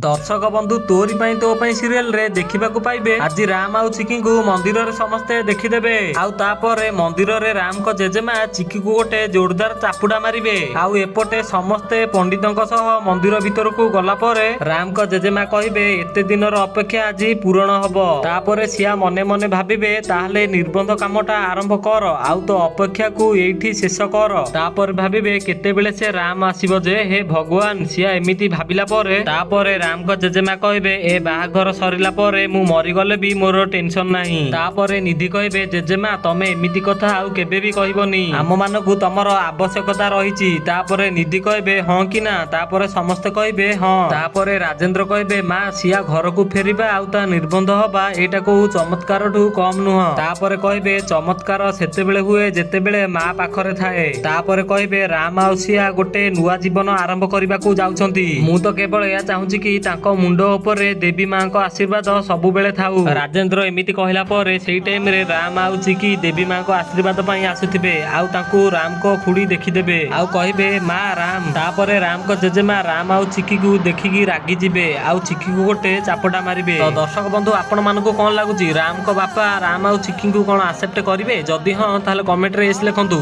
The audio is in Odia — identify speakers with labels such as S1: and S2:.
S1: ଦର୍ଶକ ବନ୍ଧୁ, ତୋରି ପାଇଁ ତୋ ପାଇଁ ସିରିଏଲରେ ଦେଖିବାକୁ ପାଇବେ, ଆଜି ରାମ ଆଉ ଚିକିଙ୍କୁ ମନ୍ଦିରରେ ସମସ୍ତେ ଦେଖିଦେବେ। ଆଉ ତାପରେ ମନ୍ଦିରରେ ରାମଙ୍କ ଜେଜେମା ଚିକିକୁ ଗୋଟେ ଜୋରଦାର ଚାପୁଡା ମାରିବେ। ଆଉ ଏପଟେ ସମସ୍ତେ ପଣ୍ଡିତଙ୍କ ସହ ମନ୍ଦିର ଭିତରକୁ ଗଲା ପରେ ରାମଙ୍କ ଜେଜେମା କହିବେ, ଏତେ ଦିନର ଅପେକ୍ଷା ଆଜି ପୂରଣ ହବ। ତାପରେ ସିଆ ମନେ ମନେ ଭାବିବେ, ତାହେଲେ ନିର୍ବନ୍ଧ କାମଟା ଆରମ୍ଭ କର ଆଉ ତୋ ଅପେକ୍ଷାକୁ ଏଇଠି ଶେଷ କର। ତାପରେ ଭାବିବେ, କେତେବେଳେ ସେ ରାମ ଆସିବ ଯେ, ହେ ଭଗବାନ। ସିଆ ଏମିତି ଭାବିଲା ପରେ ତାପରେ ରାମଙ୍କ ଜେଜେମା କହିବେ, ଏ ବାହାଘର ସରିଲା ପରେ ମୁଁ ମରିଗଲେ ବି ମୋର ଟେନସନ ନାହିଁ। ତାପରେ ନିଧି କହିବେ, ଜେଜେମା, ତମେ ଏମିତି କଥା ଆଉ କେବେ ବି କହିବନି, ଆମ ମାନଙ୍କୁ ତମର ଆବଶ୍ୟକତା ରହିଛି। ତାପରେ ନିଧି କହିବେ, ହଁ କି ନା? ତାପରେ ସମସ୍ତେ କହିବେ ହଁ। ତାପରେ ରାଜେନ୍ଦ୍ର କହିବେ, ମା, ସିଆ ଘରକୁ ଫେରିବା ଆଉ ତା ନିର୍ବନ୍ଧ ହବା ଏଇଟା କୋଉ ଚମତ୍କାରଠୁ କମ ନୁହଁ। ତାପରେ କହିବେ, ଚମତ୍କାର ସେତେବେଳେ ହୁଏ ଯେତେବେଳେ ମା ପାଖରେ ଥାଏ। ତାପରେ କହିବେ, ରାମ ଆଉ ସିଆ ଗୋଟେ ନୂଆ ଜୀବନ ଆରମ୍ଭ କରିବାକୁ ଯାଉଛନ୍ତି। ମୁଁ ତ କେବଳ ଏହା ଚାହୁଁଛି କି ତାଙ୍କ ମୁଣ୍ଡ ଉପରେ ଦେବୀ ମାଙ୍କ ଆଶୀର୍ବାଦ ସବୁବେଳେ ଥାଉ। ରାଜେନ୍ଦ୍ର ଏମିତି କହିଲା ପରେ ସେଇ ଟାଇମରେ ରାମ ଆଉ ଚିକି ଦେବୀ ମାଙ୍କ ଆଶୀର୍ବାଦ ପାଇଁ ଆସୁଥିବେ ଆଉ ତାଙ୍କୁ ରାମଙ୍କ ଖୁଡି ଦେଖିଦେବେ ଆଉ କହିବେ, ମା, ରାମ। ତାପରେ ରାମଙ୍କ ଜେଜେମା ରାମ ଆଉ ଚିକିକୁ ଦେଖିକି ରାଗିଯିବେ ଆଉ ଚିକିକୁ ଗୋଟେ ଚାପଟା ମାରିବେ। ତ ଦର୍ଶକ ବନ୍ଧୁ, ଆପଣ ମାନଙ୍କୁ କଣ ଲାଗୁଛି, ରାମଙ୍କ ବାପା ରାମ ଆଉ ଚିକିଙ୍କୁ କଣ ଆକ୍ସେପ୍ଟ କରିବେ? ଯଦି ହଁ, ତାହେଲେ କମେଣ୍ଟରେ ଏସ୍ ଲେଖନ୍ତୁ।